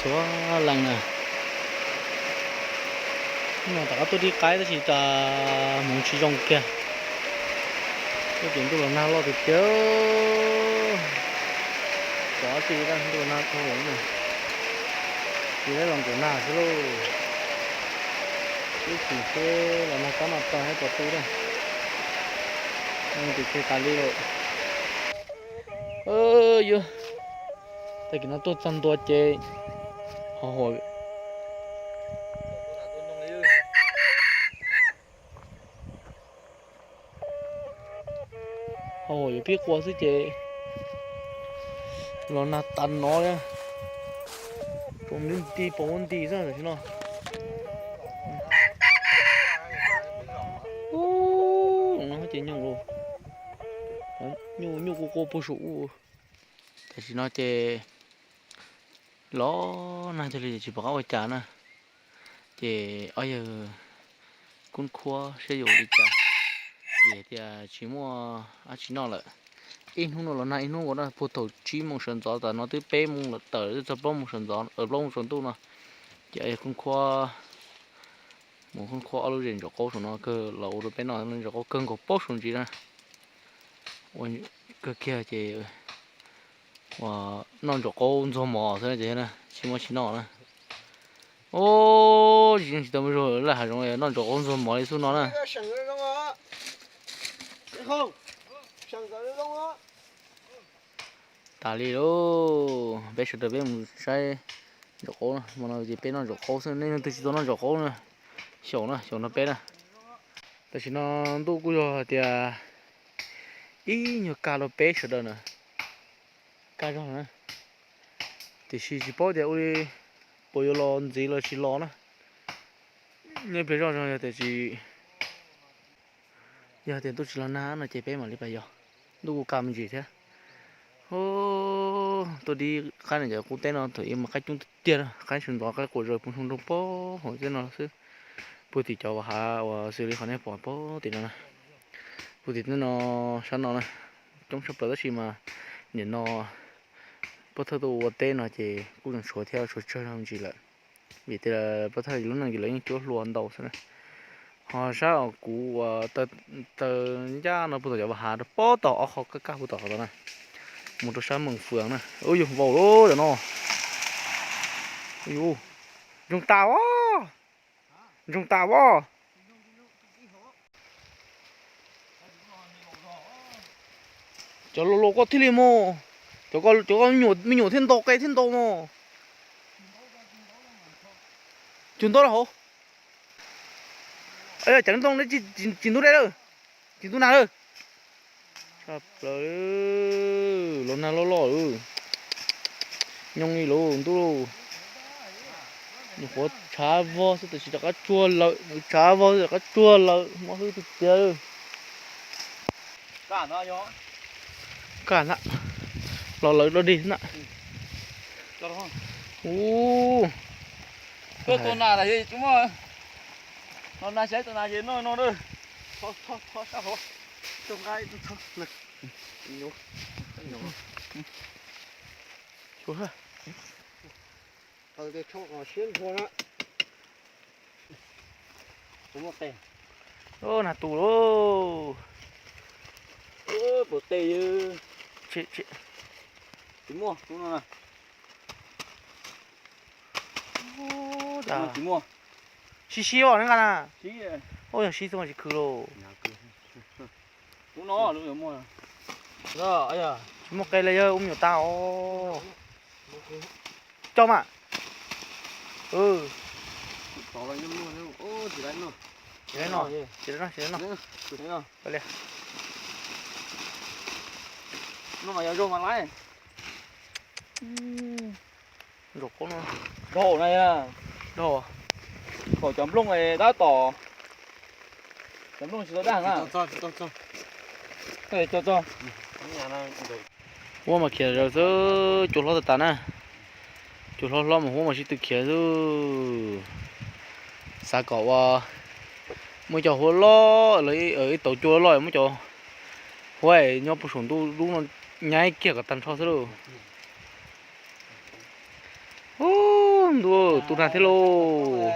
Ua leej na, no rov qab tuaj dib qaib tab sis tas hmoov tsis zoo kiag. Tuaj ces ntuj los nag loj tiag tiag. Pom tsis ntuj los nag dhau lawm na, tsis tau los nkaum nag xwb lauj. Ib chim seb los nag kab no tag thiab pom tu na. Tus tsheb tas li lawm. Yog tag kis no tuaj txog ntua ces ho hua, ho hua yuav pib qua xwb ces los nag tas no li. Pom nti pom nti xwb tam sim no. Ub, no ces nyooj lawm, nyuj nyuj quaj quaj puag saum ub. Tam sim no ces los nag cog li tsis pom qab ua cas na. Ces ob yawg kuj khuab saib yuav ua li cas, vim tias tsis muaj dab tsi noj lawm. Ib hnub no los nag ib hnub ua na, puag thaum tsib moos sawv ntxov tas no twb peb moos lawm, tawm twb txog plaub moos sawv ntxov, plaub moos tsaus ntuj no. Ces ob yawg kuj khuab, mus kuj khuab ob lub zes ntsaum qaub saum no kawg los ua rau peb noj, ntsaum qaub kawg nkaus plaub saum ntsis na. Ua kawg kiag ces ua noj ntsaum qaub ntxuag mov xwb ces tsis muaj tsis noj na. Ub, tsis yeej tsis tau muaj zog laj hav zoov noj ntsaum qaub ntxuag mov li xub no na. Tas li lauj, peb sawv daws peb mus saib ntsaum qaub no, hmo no ces peb noj ntsaum qaub xwb, nej leej twg tsis tau noj ntsaum qaub na, xyaum na, xyaum nrog peb na. Tam sim no ntuj kuj yog hais tias ib nyuag kaj rau peb sawv daws na, kaj zog na, tiam sis tsis paub tias ua li puas yuav los ntxiv los tsis los na. Nej pliag zoj zog yog tias tsis, yog tias ntuj tsis los nag no ces peb mam li pais yos, ntuj kuj kaj me ntsis thiab. Tuaj dib qaib no cov qub teb no thaum ub mas qaib coob tiag tiag, qaib sawv ntxov qaib quas zaws puag nroo pob hauv tej no xwb. Puag tim cov vaj hav uas xws li qhov nej pom pob tim no, puag tim tej no, sab no na, coob tshaj plaws tab sis mas nim no pov thawj tuaj ua teb no ces kuj tseem tshuav thiab, tshuav tsawg zog me ntsis lawm. Vim tias pov thawj lub neej ces lawv yeej cuab hlua ntau xwb na. Ho sab uas kuv uas taw ncaj no puag tom cov vaj hav rau pob tom ob qho kaj kaj puag tom qhov tod na, mus rau sab Mees Fwm na. Ub, yog vau lawm cov no. Ub, ntsoog tas os, ntsoog tas os. Cov laus laus koj thiaj li mus, cov koj me nyuam thiaj ntau qe thiaj ntau mos. Cug ntau rau hauv. Cov ntoo tsis ntub dej lawm, tsis ntub nag lawm. Tshaj plaws, los nag loj loj lawm. Nyooj li lawm ntuj lauj. Nyuam qhuav tshav vog xwb tab sis rov qab tsuag lawm, tshav vog xwb rov qab tsuag lawm, mob hwb tiag tiag. Kaj na, los lawm dog dig na. Ub, tua nas, tua nas ces noj no. Nag tu lauj. Sib sib os, neb nqa na. Ub, yog sib xwb mas tsis khwv lauj. Tsis muaj qe li, yog ua me nyuam tas os. Coj mas. Tsis tau noj, tsis tau noj. Ntsaum qaub no, dhau na, dhau. Kom cov nplooj tab tom, cov nplooj tsis tau daj na. Huab mas khiav zaws xwb, cua hlob tas tas na. Cua hlob hlob mas huab mas sib tw khiav xwb. Xav kom ua muaj cov huab loj, ib tauv cua loj loj, muaj cov huab nyob puag saum ntuj dub no nyaib kiag kom tag nrho xwb lauj. Ub, Tus nag thiab lauj.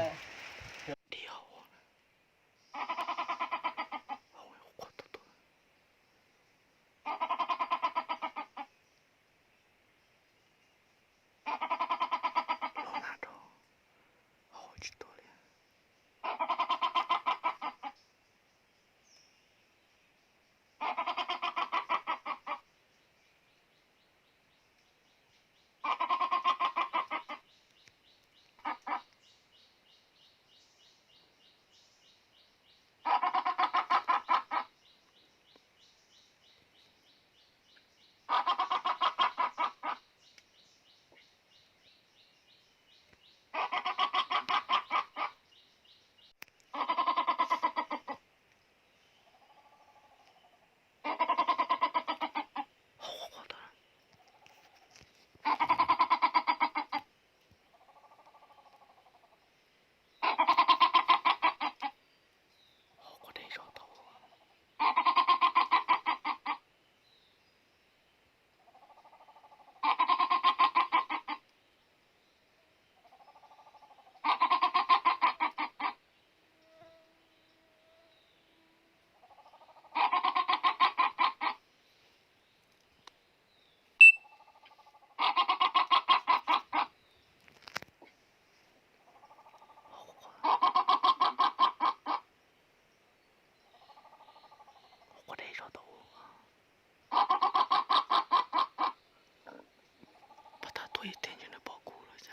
Pab tag tuaj ib teg ntshe nws pom kuv lawm xwb,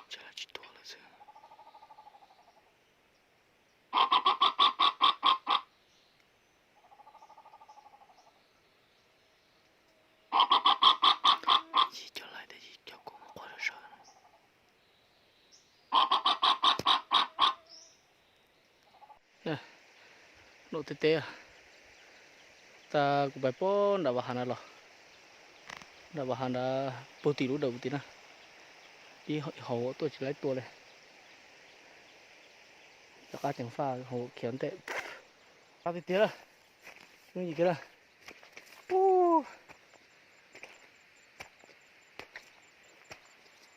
ntshe lawv tsis tuaj lawm xwb. Yig cov laim thiab yig cov kub mus qhuav sawv sawv. Dum teb teb, tas kuv pais puag nram Vaj Hav na los, nram Vaj Hav nrad puag tim lub dawm puag tim na, pib hauv tuaj tsis laib tua li. Rov qab ceev faj hauv khiav ntej. Qab tiag tiag lawm, yooj yim kiag lawm.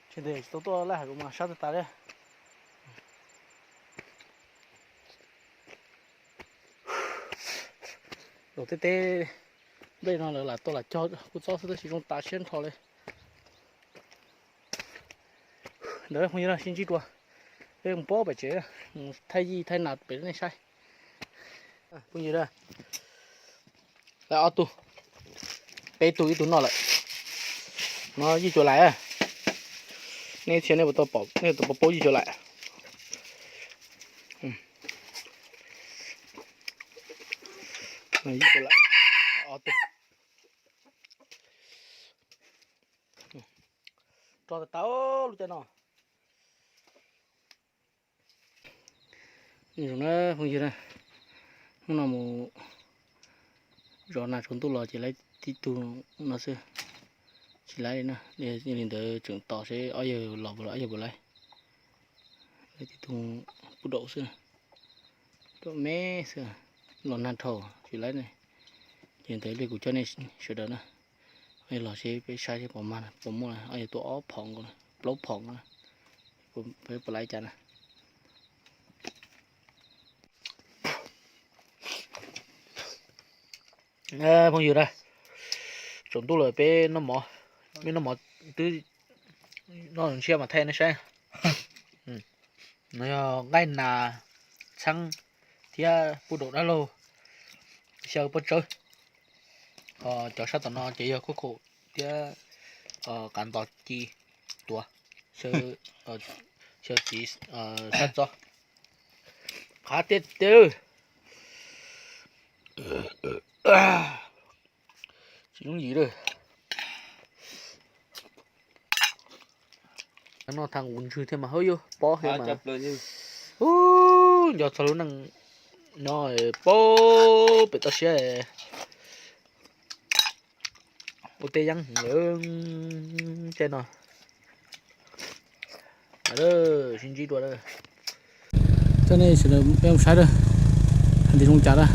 Tsis ntev tsis tau tuaj laj hais kuv mas sab tag tas li. Dum teb teb, nplej no lawv lam tuaj lam cog kuj txob xwb tab sis zoo tas siab nrho li. Ntawd phooj ywg sib ntsib dua, peb mus pab pem tsev, mus thaij yij thaij nas pem nej saib. Phooj ywg, lawv ob tug, peb tug ib tug noj lawm. No yij cuab laim, nej txhia nej puas tau pom, nej puas paub yij cuab laim? Yij cuab laim, ob tug. Rog tas tas lub caij no. Zoo na phooj ywg na, hnub no mus zov nas tsaus ntuj los ces laib tib tug no xwb, tsis laib li na. Yog li ntawd tseem tos seb ob yawg los puas los, ob yawg puas laib. Laib tib tug pub daum xwb, daum me xwb, los nag dhau tsis laib ne. Ces ntawd li kuv coj nej sawv daws na, los seb peb saib seb puas mag, puas muaj, ob yawg tua ob phom nkaus, plaub phom nkaus, peb puas laib cas na. Phooj ywg na, tsaus ntuj lawm peb noj mov, peb noj mov twb noj ntshiab mas thaij nej saib. No yog nqaij nas, txheeb thiab pub daum dab laug, xyaw pob tsawb. Ho cov sab tom no ces yog khuab khaum thiab qav ntos ci tuav, xyaw txiv sab txob. Qab tiag tiag. Tsis yooj yim li. Noj tag nqus ntswg thiab mas hawb yuav pob thiab mas. Ub, nco txog lub neej nyob pob pem toj siab ua teb yeeb lawm caij no. Sib ntsib dua. Coj nej sawv daws peb mus saib dawb, hais tias zoo cas dawb.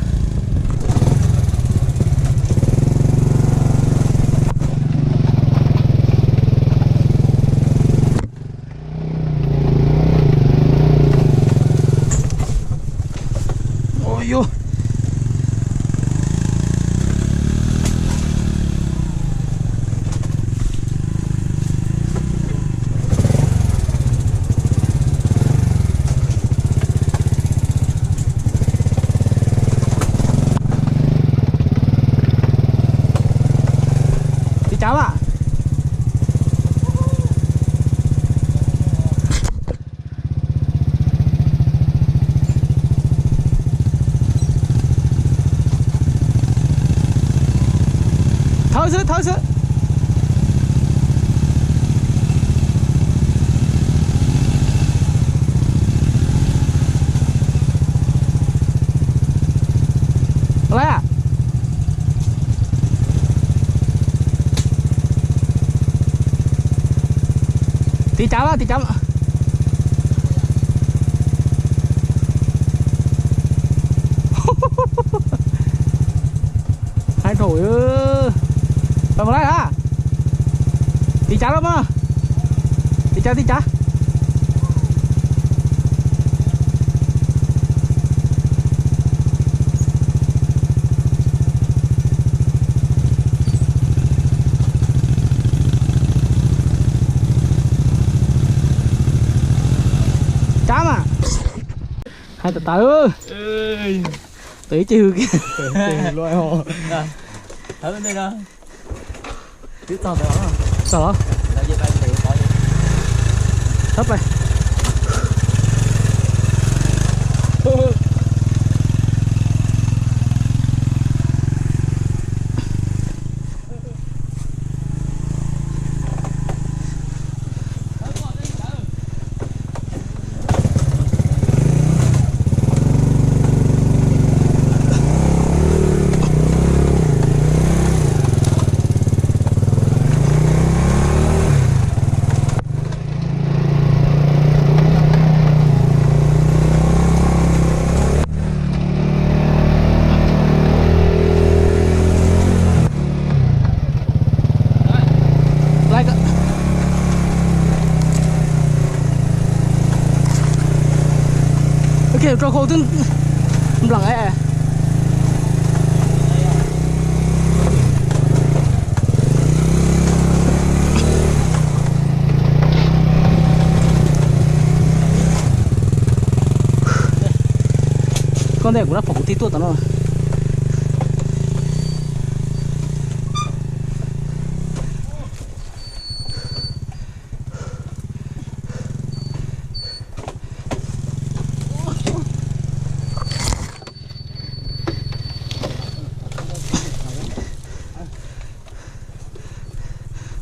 Thawb xwb. Lawm. Tiv cav, tiv cav. Haib dhau. Pais mus laij a. Tiv cav lawm mas. Tiv cav, tiv cav. Cav mas. Haib tas tas. Tawm ib ce hws kiag. Txog los? Thawb pais. Ok, rau khau twb nplam. Koj ntej kuv rab phom kuv tig tuaj tom no.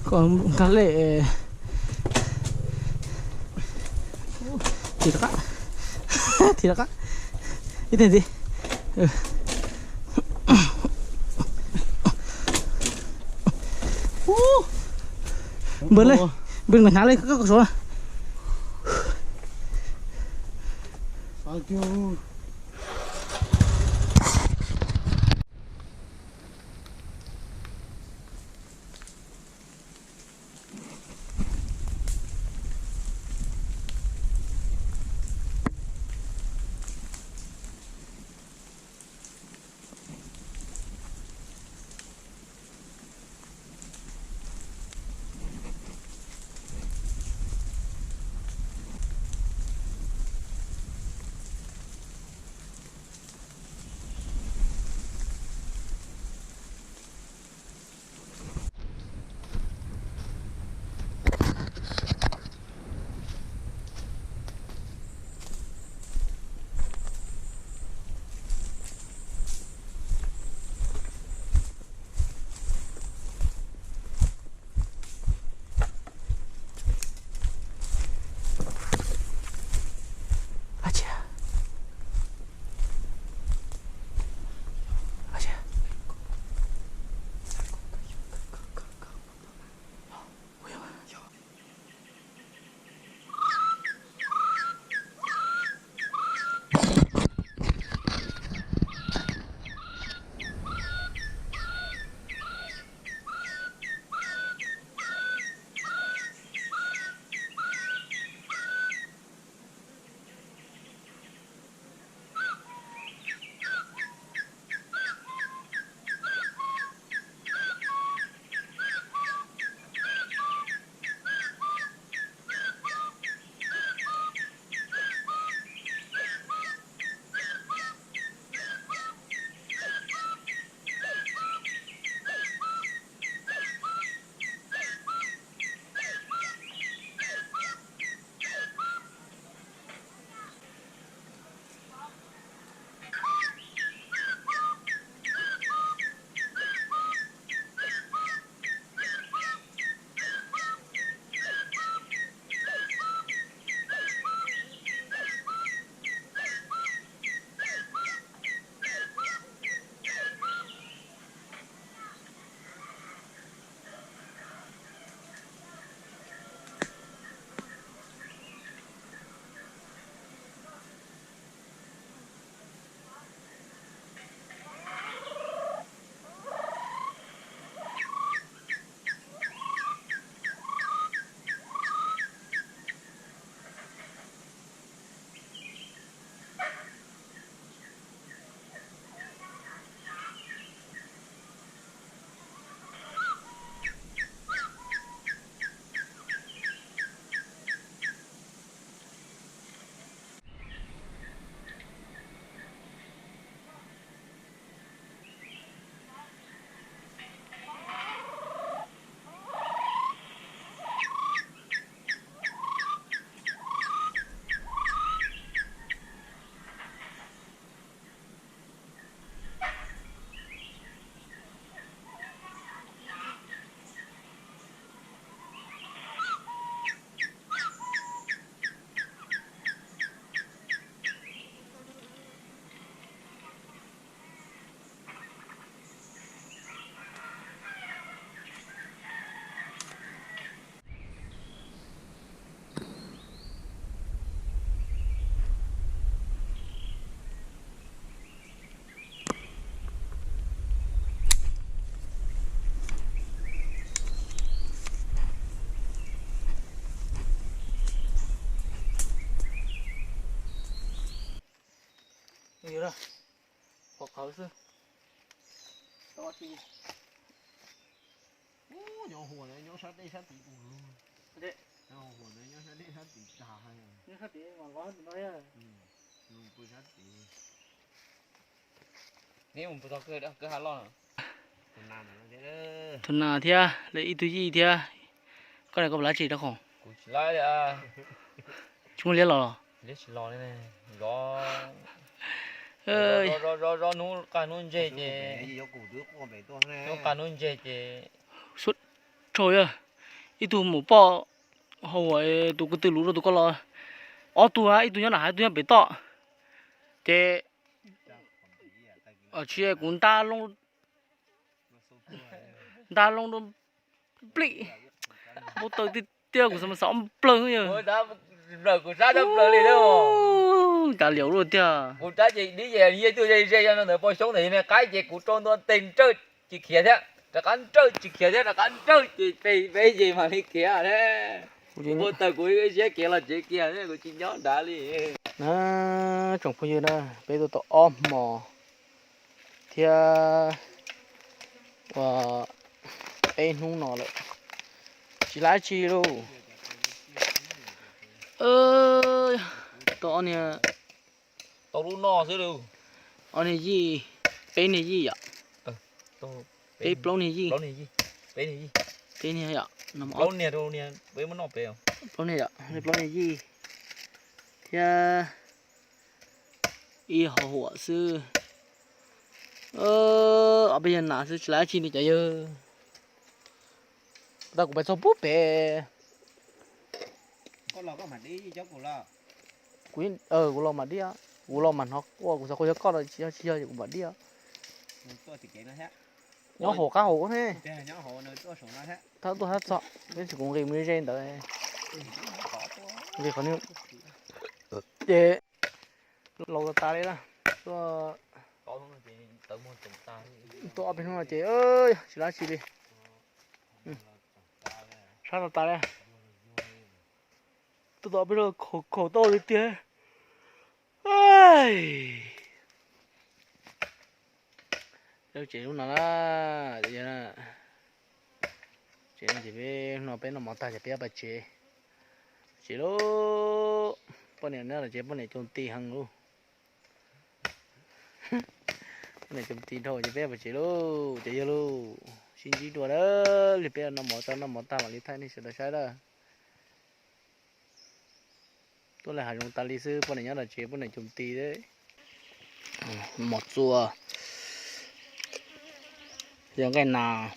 Koj nkag lej. Thim rov qab. Thim rov qab. Ib teg ntxiv. Npawg le, npawg nkawd hnav le koj saud. Yog, qhov qhawv xwb. Ub, nyob huam ntawd nyob sab dej sab tid tus lug. Nyob huam ntawd nyob sab dej sab tid tag. Nyob sab tid mas lov tus no. Nws pw sab tid. Neb mus pw tog kawg, kawg ha loj. Tus nas thiab lawv ib tug yij thiab. Koj na koj puas laib tsis rau khoom? Kuv tsis laib li. Tsis muaj liab los? Liab tsis los li. Zov, zov, zov, zov hnub qab hnub ntseg ces, hnub qab hnub ntseg ces. Suav rau yog ib tug mus poj hau ua tus ko tw luv rau tus ko los. Ob tug, ib tug nyob nram hav ib tug nyob pem toj. Ces tsis kuv ntab loo, ntab loo rau plim, npau taws tiag tiag, kuv xav mas xav ob nplawg yog. Nplawg kuv sab nplawg li. Cas liaus luaj tiag. Kuv sab ces dib ces yog tus ze ze no ntawd poj xyoob ntawd ne qaib ces kuv rau ntua tes nrawj tsis khiav thiab, rov qab nrawj tsis khiav thiab, rov qab nrawj ces peb peb ces mam li khiav thiab. Npau taws kuv siab khiav los tsev kiag thiab, kuv tsis nyob nrad li. Na, tsoom phooj ywg na, peb tuaj tau ob hmo thiab ua peb hnub no lawm, tsis laib tsi lauj. Tau ob niag, tau lub no xwb lauj. Ob niag yij, peb niag yij yom. Peb plaub niag yij. Peb niag yom, plaub niag yij thiab ib hauv huam xwb. Ob peb yog nas xwb tsis laib tsi li cov yawg. Tau kuv pais txog pub pem. Kuv, kuv los mam dib, kuv los mam hnov quaj, kuv xav quaj yog koj los tsis yog, tsis yog ces kuv mam dib. Nyob hauv qab hauv ne. Thab tuaj thab txog, tab sis kuv nqis mus ze ntawd. Nqis qhov, ces laus tas tas li na. Tuaj ob peb hnub no ces tsis laib tsi li. Sab tas tas li. Tuaj tau ob peb hnub khaus tau li tiag. Lawv tsev lub no na, tsev no ces peb no peb noj mov tag ces peb pais tsev, tsev lauj. Poj niam nyob tom tsev poj niam coob ti heev lauj. Poj niam coob ti dhau ces peb pais tsev lauj, ces yog lauj, sib ntsib dua na, li peb noj mov tag, noj mov tag mam li thaij nej sawv daws saib na. Tuaj lawm hav zoov tas li xwb, poj niam nyob tom tsev poj niam coob ti. Mov txua, yog nqaij nas.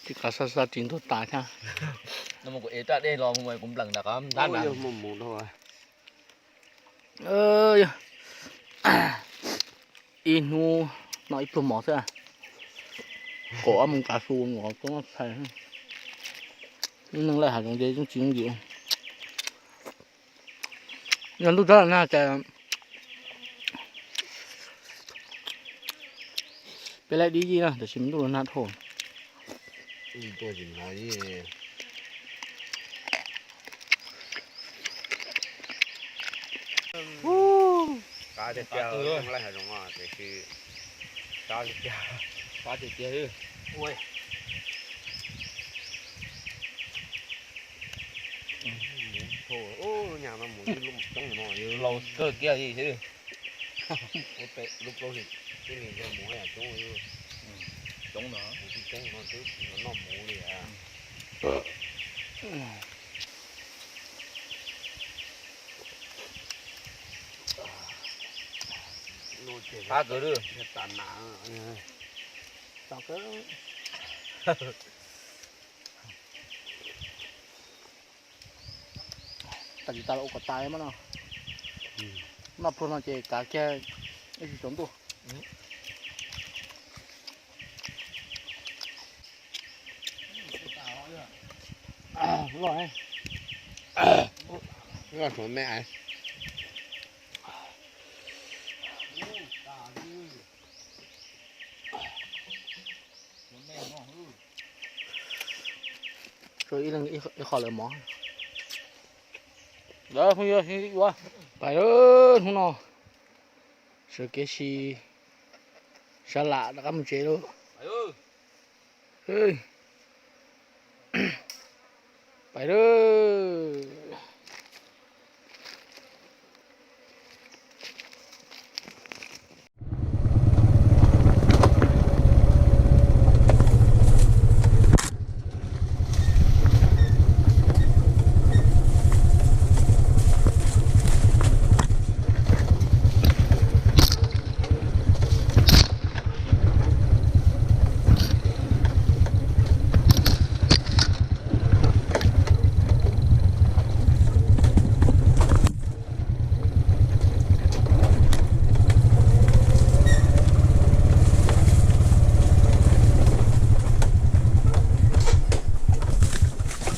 Tsis kav xa xa ris ntuag tas thiab. Kuv ev raj dej los kuv npleem nram qab ntab na. Ib hnub noj ib pluag mov xwb. Kaum ob moos tav su mus txog txhais. Lub neej laj hav zoov ces yeej tsis yooj yim. Yog ntuj txhob nag ces peb laib dib yij na, tab sis ntuj los nag dhau. Qab tiag tiag, laj hav zoov tiam sis qab tiag tiag. Qab tiag tiag. Mus thau, ub, lub nyag no mus ib lub coob no laus kawg kiag li xwb. Lub plaub hlis tib li yog mus yam coob, coob no, mus tsis coob no twb noj mus li. Qab kawg li. Tam tsis tas los ua kom tas mas no. Noj pluag no ces kav kiag ib tsis tsaus ntuj. Loj, loj suav me. Ib leeg ib qho lawv mov. Pais, hnub no sawv kev si sab lam rov qab mus tsev lauj. Pais lawm.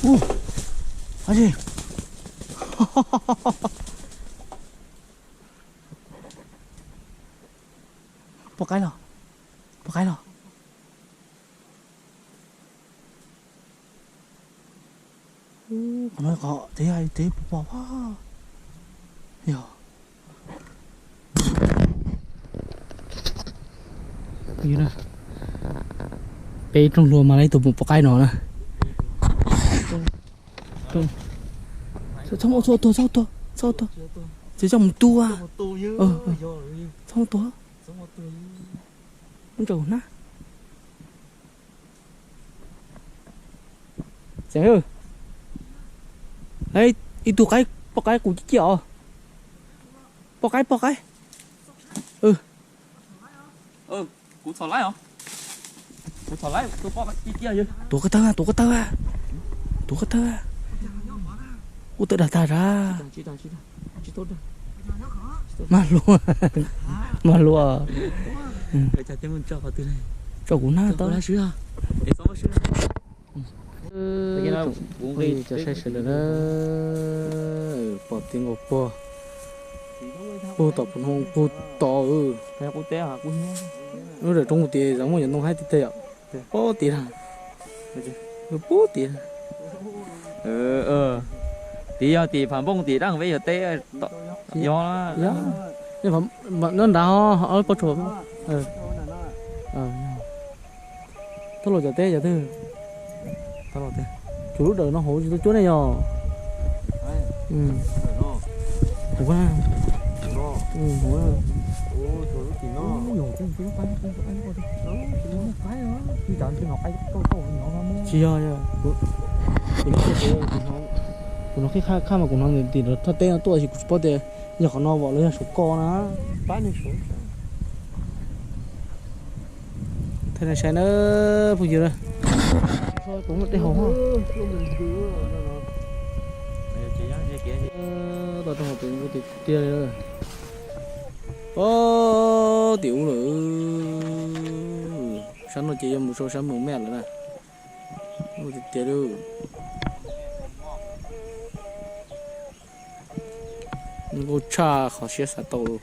Ua, dab tsi? Poj qaib los, poj qaib los. Qhov no qhov tsev, tsev puas pom, yog. Peb rooj hlua mas lawv ib tug mus poj qaib no na. Txhob ua tuag, txhob ua tuag, txhob ua tuag. Txiv txhob mus tua. Txhob ua tuag. Ntsaum hnab. Ib tug qaib, poj qaib qus ciaj ciaj os. Poj qaib, poj qaib. Kuv txhom laib os. Kuv txhom laib, tuav koj taw, tuav koj taw, tuav koj taw. Ub, tawm dag tag zag. Mas hluas, mas hluas. Tso kuv hnab tau. Cov saib sawv daws na, pom tib nkaus puag, puag tom puag no, puag tom. Lub zawm roob kuv tias muaj cov ntoo haib tiag tiag yom. Puag tid na, puag tid. Tid yog tim Phav Npooj tim Daj Veb yog teb, yog, nyob nrad ho ob lub pob tsuas. Thoj los cov teb cov twg? Tsuas lub dawm no hauv tsis tau cuab ne yog. Tsis yog, kuv hnov qhib qhaj mas kuv hnov tim thaj teb no tuaj, kuv tsis paub tias yog qhov no vom los yog saum ko na. Thaij nej saib na, phooj ywg na. Kuv muaj dej haus. Tau rau hauv pem nkuj tiag tiag li. Pab tim ub lawm. Sab no ces yuav mus sau sab mus mej lawm na. Ub tiag tiag li. Nkuj tshaj qhov siab xav tau lawm.